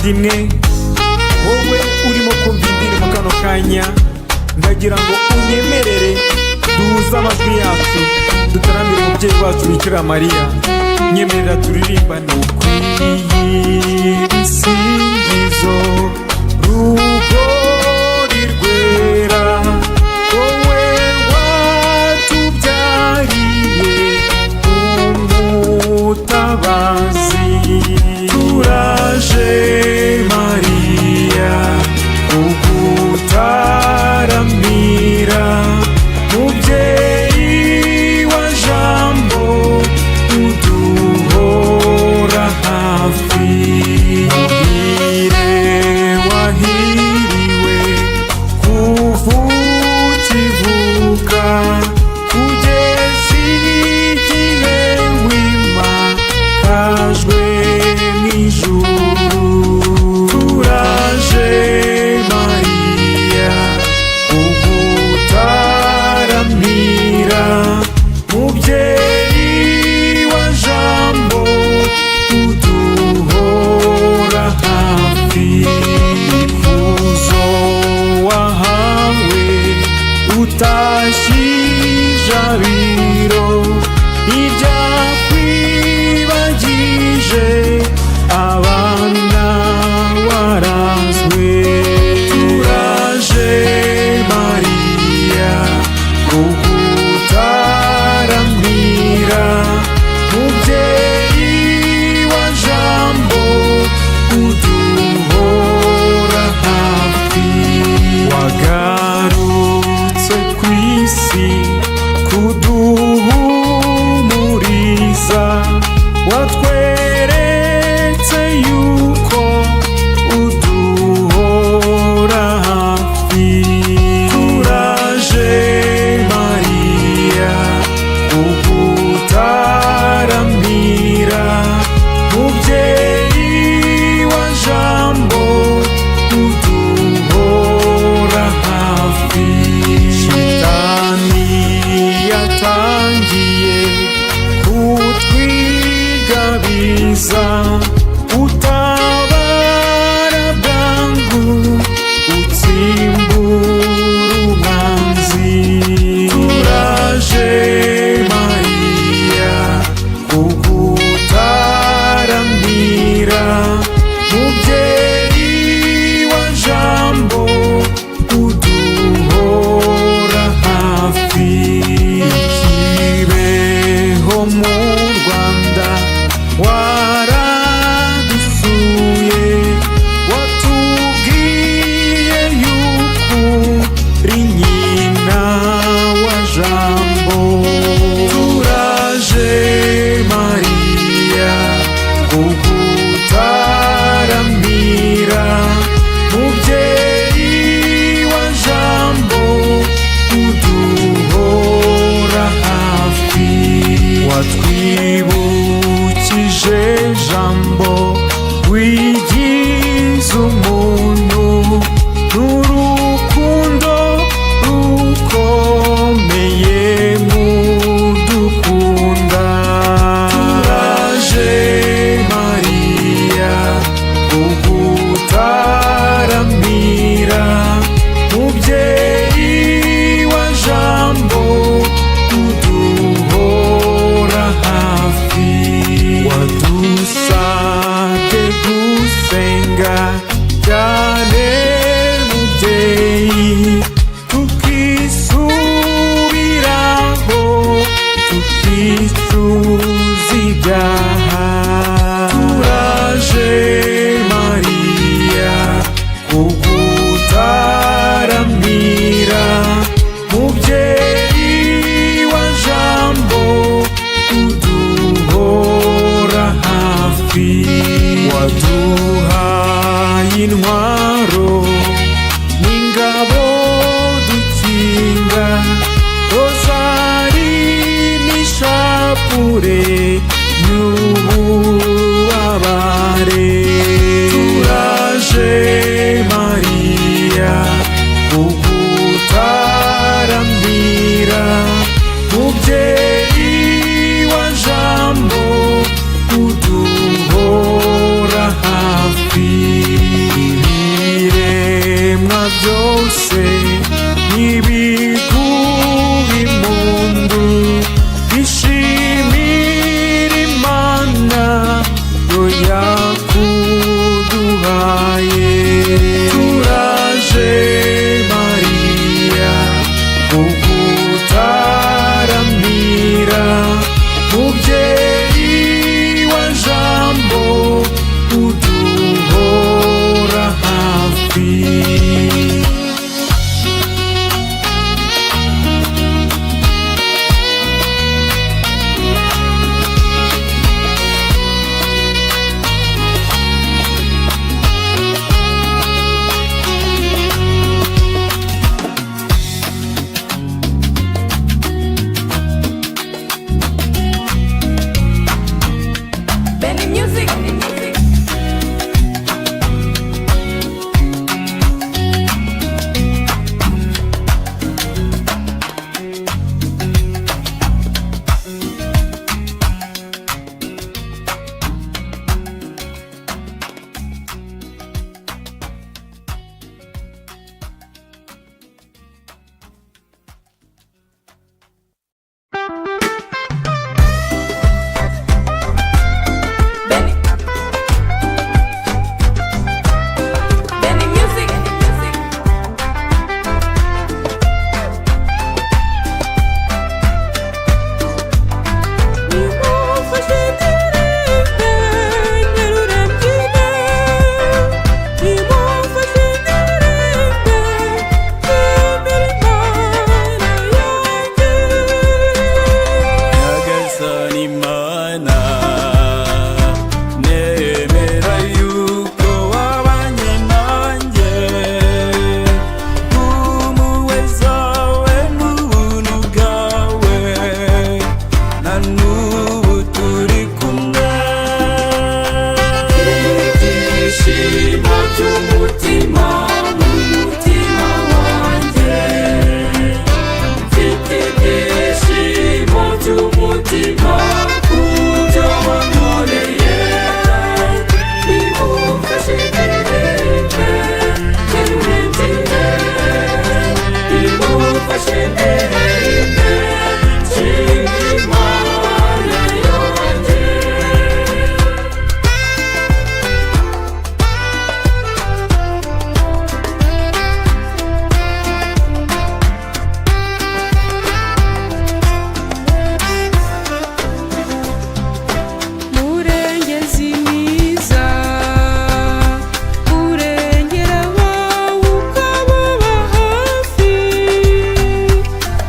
Muvandimwe, wowe urimo kumva indirimbo kano kanya, ndagira ngo unyemerere duhuze amajwi yacu, dutaramire umubyeyi wacu Bikira Mariya. Nyemerera turirimbane. Ukwiye ibisingizo, rugori rwera, wowe watubyariye umutabazi. Turaje Mariya kugutaramira, mubyeyi wa Jambo, uduhora hafi. Muhire wahiriwe kuva ukivuka kugeza igihe wimakajwe mw'ijuru. Turaje Mariya kugutaramira, mubyeyi wa Jambo, uduhora hafi. Ikuzo wahawe utashye ijabiro ntibyakwibagije abana warazwe. Turaje Mariya kugutaramira, mubyeyi wa Jambo, uduhora hafi. Wagarutse ku isi kuduhumuriza, watweretse yuko uduhora hafi. Turaje Mariya kugutaramira, mubyeyi wa Jambo, uduhora hafi. Shitani yatangiye kutwigabiza, utabara bwangu utsimbura umwanzi. Turaje Mariya kugutaramira, mubyeyi wa Jambo, uduhora hafi. Kibeho mu Rwanda waradusuye, watubwiye yuko uri nyina wa Jambo. Turaje Mariya kugutaramira, mubyeyi wa Jambo, uduhora hafi. Watwibukije Jambo wigize umuntu n'urukundo rukomeye mudukunda. Turaje Mariya kugutaramira, mubyeyi wa Jambo, uduhora hafi. Wadusabye gusenga cyane, mubyeyi, tukisubiraho, tukicuza ibyaha. Turaje Mariya kugutaramira, mubyeyi wa Jambo, uduhora hafi. Waduhaye intwaro n'ingabo dukinga, rozari n'ishapure y'ububabare. Turaje Mariya kugutaramira, mubyeyi wa Jambo, uduhora hafi. Mana, nemera yuko wabanye nanjye, impuhwe zawe n'ubuntu bwawe, na n'ubu turi kumwe. Ibyishimo by'umutima, mu mutima wanjye mfite ibyishimo by'umutima kubyo wankoreye. Nimumfashe ndirimbe, ndirimbe, nimumfashe ndirimbe, nshima Imana yanjye. Murengezi mwiza, urengera abawe ukababa hafi,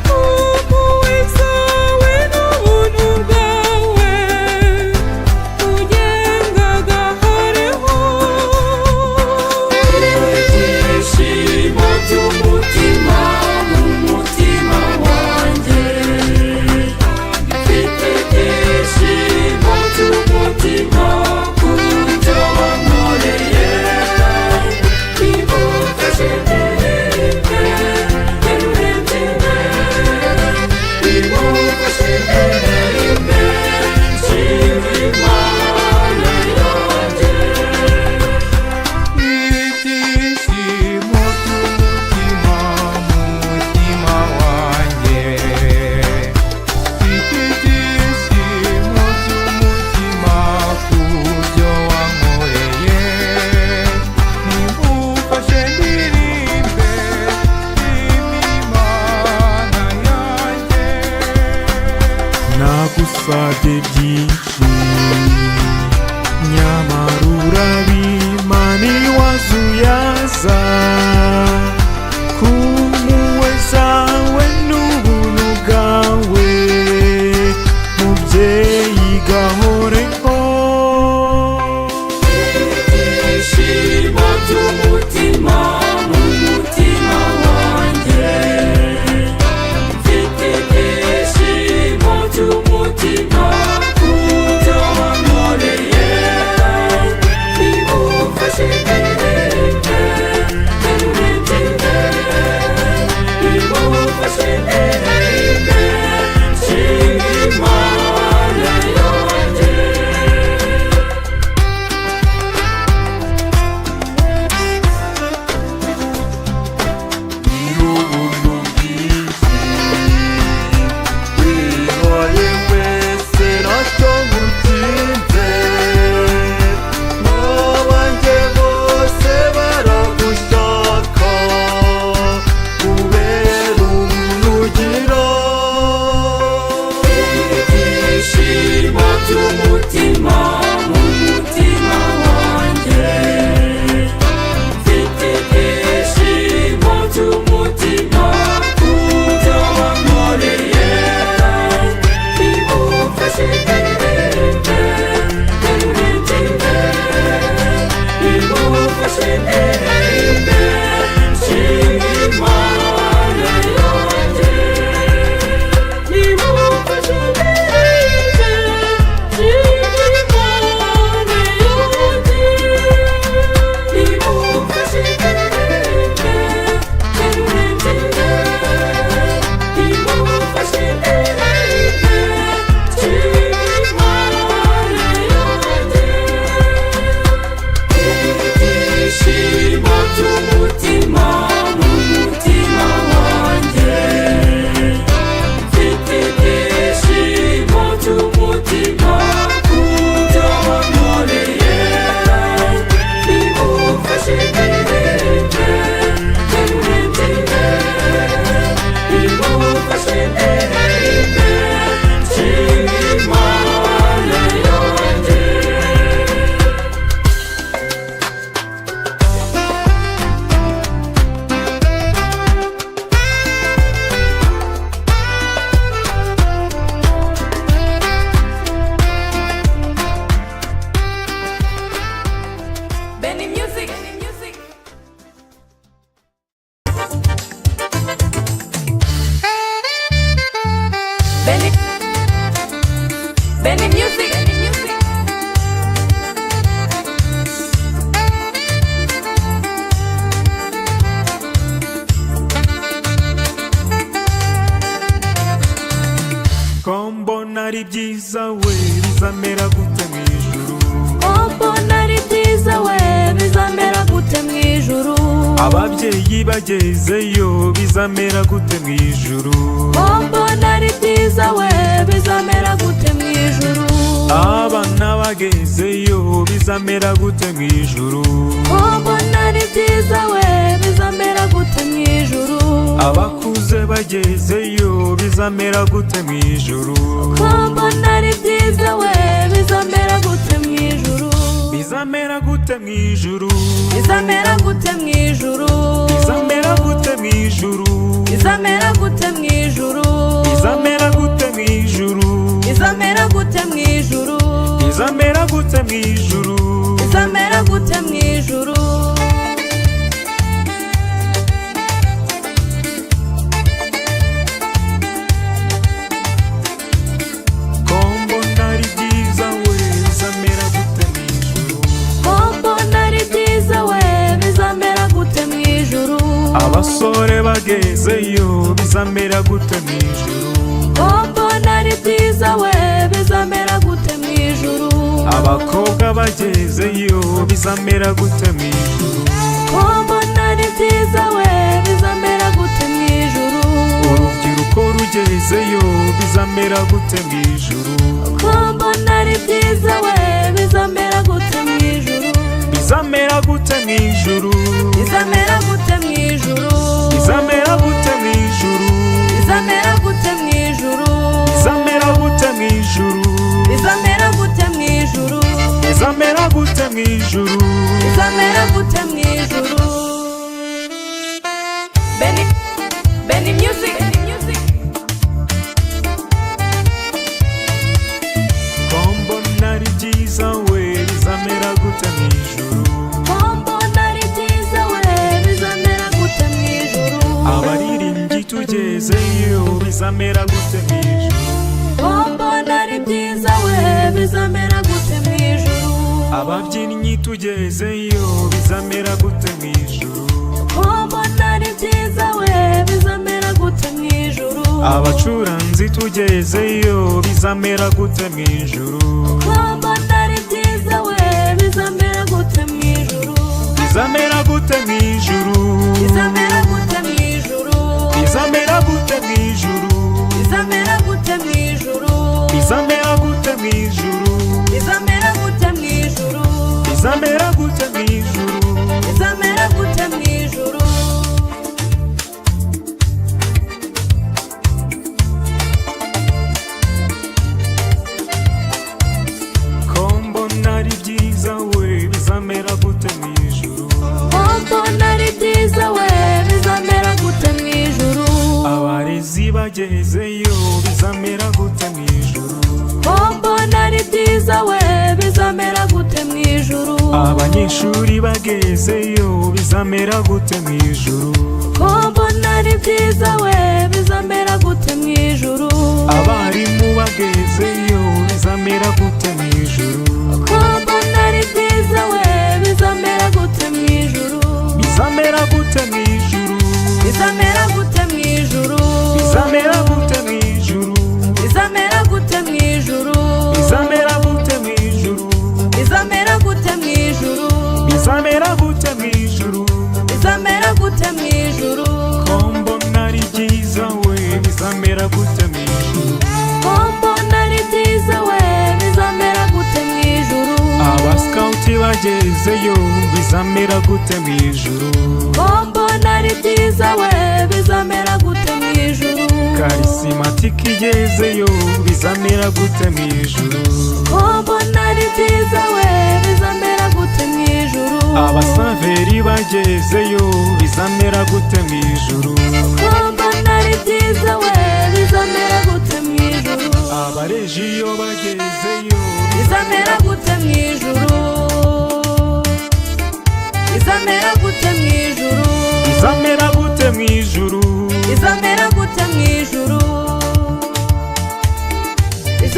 impuhwe zawe n'ubuntu bwawe ugenga gahoreho. Ibyishimo by'umutima, mu mutima wanjye mfite ibyishimo by'umutima kubyo wankoreye. Nimumfashe ndirimbe, ndirimbe, nimumfashe ndirimbe, nshima Imana yanjye. Ibyishimo by'umutima, mu mutima wanjye mfite ibyishimo by'umutima kubyo wankoreye. Nimumfashe ndirimbe, nshima Imana yanjye. Nagusabye byinshi, nyamara urabimpa ntiwazuyaza. Ku mpuhwe zawe n'ubuntu bwawe, mubyeyi, gahoreho. Ibyishimo by'umutima, mu mutima wanjye mfite ibyishimo by'umutima kubyo wankoreye. Nimumfashe ndirimbe, ndirimbe, Music. Ko mbona ari byiza we, bizamera gute mu ijuru? Ko mbona ari byiza we, bizamera gute mu ijuru? Ababyeyi bagezeyo, bizamera gute mu ijuru? Ko mbona ari byiza we, bizamera gute mu ijuru? Abana bagezeyo, bizamera gute mu ijuru? Ko mbona ari byiza we, bizamera gute mu ijuru? Abakuze bagezeyo, bizamera gute mu ijuru? Ko mbona ari byiza we, bizamera gute mu ijuru? Bizamera gute mu ijuru? Bizamera gute mu ijuru? Bizamera gute mu ijuru? Bizamera gute mu ijuru? Bizamera gute mu ijuru? Bizamera gute mu ijuru? Bizamera gute mu ijuru? Bizamera gute mu ijuru? Ko mbona ari byiza we, bizamera gute mu ijuru? Ko mbona ari byiza we, bizamera gute mu ijuru? Abasore bagezeyo, bizamera gute mu ijuru? Ko mbona ari byiza we, bizamera gute mu ijuru? Abakobwa bagezeyo, bizamera gute mu ijuru? Ko mbona ari byiza we, bizamera gute mu ijuru? Urubyiruko rugezeyo, bizamera gute mu ijuru? Ko mbona ari byiza we, bizamera gute mu ijuru? Bizamera gute mu ijuru? Bizamera gute mu ijuru? Bizamera gute mu ijuru? Bizamera gute mu ijuru? Bizamera gute mu ijuru? Bizamera gute mu ijuru? Bizamera gute mu ijuru? Bizamera gute mu ijuru? Benny, Benny Music. Ko mbona ari byiza we, bizamera gute mu ijuru? Ko mbona ari byiza we, bizamera gute mu ijuru? Abaririmbyi tugezeyo, bizamera gute mu ijuru? Ko mbona ari byiza we, bizamera gute mu ijuru? Ababyinnyi tugezeyo, bizamera gute mu ijuru? Ko mbona ari byiza we, bizamera gute mu ijuru? Abacuranzi tugezeyo, bizamera gute mu ijuru? Ko mbona ari byiza we, bizamera gute mu ijuru? Bizamera gute mu ijuru? Bizamera gute mu ijuru? Bizamera gute mu ijuru? Bizamera gute mu ijuru? Bizamera gute mu ijuru? Bizamera gute mu ijuru? Bizamera gute mu ijuru? Bizamera gute mu ijuru? Ko mbona ari byiza we, bizamera gute mu ijuru? Ko mbona ari byiza we, bizamera gute mu ijuru? Abarezi bagezeyo, bizamera gute mu ijuru? Ko mbona ari byiza we, bizamera gute mu ijuru? Abanyeshuri bagezeyo, bizamera gute mu ijuru? Ko mbona ari byiza we, bizamera gute mu ijuru? Abarimu bagezeyo, bizamera gute mu ijuru? Ko mbona ari byiza we, bizamera gute mu ijuru? Bizamera gute mu ijuru? Bizamera gute mu ijuru? Bizamera gute mu ijuru? Bizamera gute mu ijuru? Bizamera gute mu ijuru? Bizamera gute mu ijuru? Bizamera gute mu ijuru? Bizamera gute mu ijuru? Ko mbona ari byiza we, bizamera gute mu ijuru? Ko mbona ari byiza we, bizamera gute mu ijuru? Abasikawuti bagezeyo, bizamera gute mu ijuru? Ko mbona ari byiza we, bizamera gute mu ijuru? Karisimatike igezeyo, bizamera gute mu ijuru? Ko mbona ari byiza we, bizamera gute mu ijuru? Abasaveri bagezeyo, bizamera gute mu ijuru? Ko mbona ari byiza we, bizamera gute mu ijuru? Abarejiyo bagezeyo, Bizamera gute mu ijuru? Bizamera gute mu ijuru? Bizamera gute mu ijuru? Bizamera gute mu ijuru?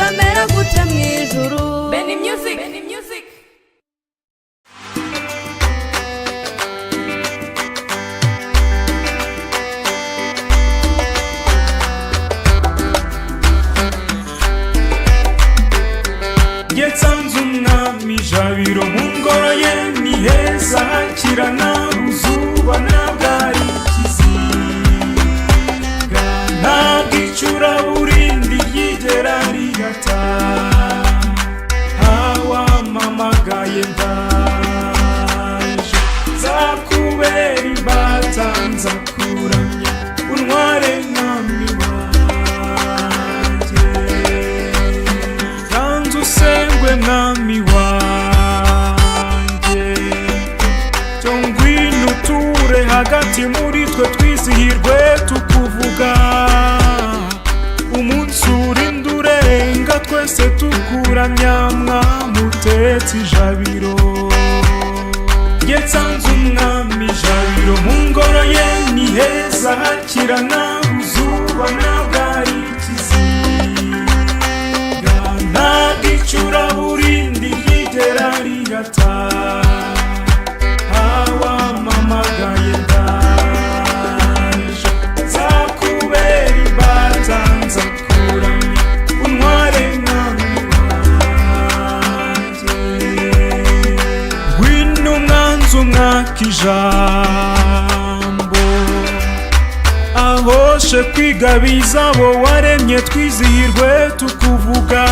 Bizamera gute mu ijuru? Benny Music. Benny Music. Nsanze umwami Jabiro mu ngoro ye ni heza, hakirana uzuba ntabwo ikiziga, ntabwo icuraburindi ryigera rigata. Hawamamagaye ndaje, nzakubera imbata, nzakuramya untware mwami wanjye. Ganza usengwe mwami wanjye, cyo ngwino uture hagati muri twe, twizihirwe tukuvuga. Umunsi urinda urenga twese tukuramya, mwamutetse ijabiro. Njye nsanze umwami Jabiro mu ngoro ye ni heza, hakirana uzuba ntabwo ari ikiziga, ntabwo icuraburindi ryigera rigata. Hawamamagaye ndaje, nzakubera imbata, nzakuramya untware mwami wanjye. Ngwino umwanzi umwaka ijambo, ahoshe kwigabiza abo waremye, twizihirwe tukuvuga.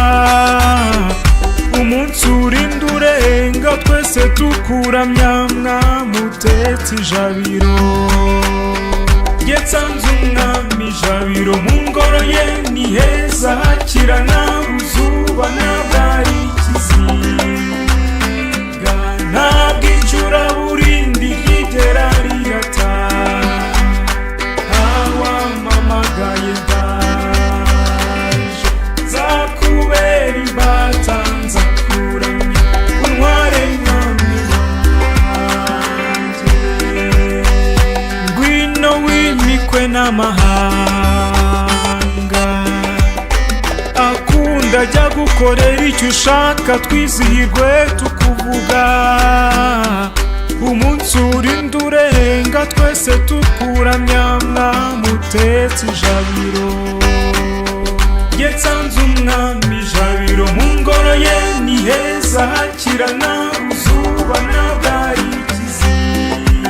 Umunsi urinda urenga twese tukuramya, mwamutetse ijabiro. Njye nsanze umwami Jabiro mu ngoro ye ni heza, hakirana uzuba ntabwo ari ikiziga, ntabwo icuraburindi ryigera rigata. Hawamamagaye ndaje, nzakubera imbata, nzakuramya untware mwami wanjye. Ngwino wimikwe n'amahanga akunda, ajya gukorera icyo ushaka, twizihirwe tukuvuga. Umunsi urinda urenga twese tukuramya, mwamutetse ijabiro. Njye nsanze umwami Jabiro mu ngoro ye ni heza, hakirana uzuba ntabwo ari ikiziga,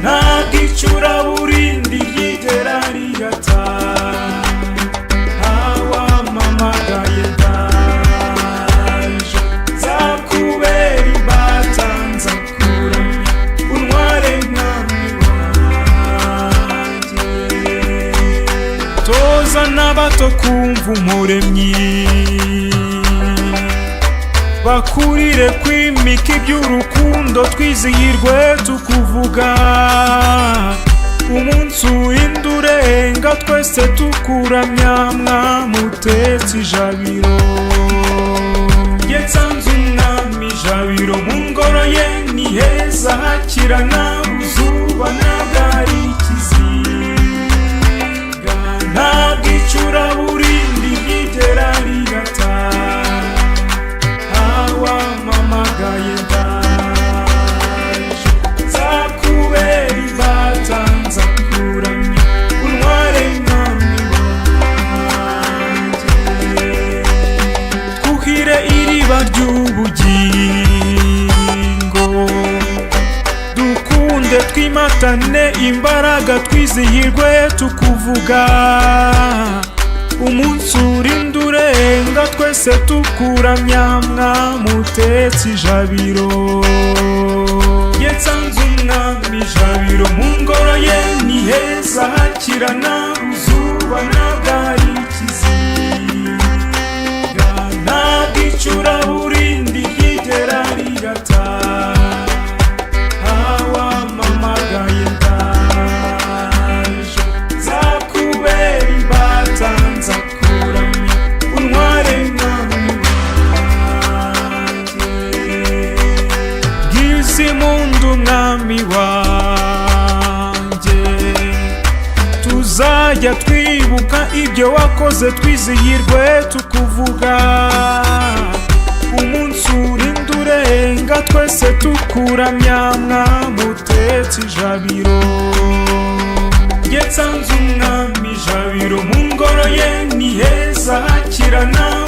ntabwo icuraburindi ryigera rigata. Hawamamagaye ndaje, nzakubera imbata, nzakuramya untware mwami wanjye. Toza n'abato kumva umuremyi, bakurire kwimika iby'urukundo, twizihirwe tukuvuga. Umunsi urinda urenga twese tukuramya, mwamutetse ijabiro. Njye nsanze umwami Jabiro mu ngoro ye ni heza, hakirana uzuba ntabwo ari ikiziga, ntabwo icuraburindi ryigera rigata. Hawamamagaye ndaje, nzakubera imbata, nzakuramya untware mwami wanjye. Twuhire iriba ry'ubugingo, dukunde twimatane imbaraga, twizihirwe tukuvuga. Umunsi urinda urenga twese tukuramya, mwamutetse ijabiro. Njye nsanze umwami Jabiro mu ngoro ye ni heza, hakirana uzuba ntabwo ari ikiziga, ntabwo icuraburindi ryigera rigata. Hawamamagaye ndaje, nzakubera imbata, nzakuramya untware mwami wanjye. Bwiza impundu mwami wanjye, tuzajya twibuka Ibyo wakoze twizihirwe tukuvuga. Umunsi urinda urenga twese tukuramya, mwamutetse ijabiro. Nsanze umwami Jabiro, mu ngoro ye ni heza, hakirana.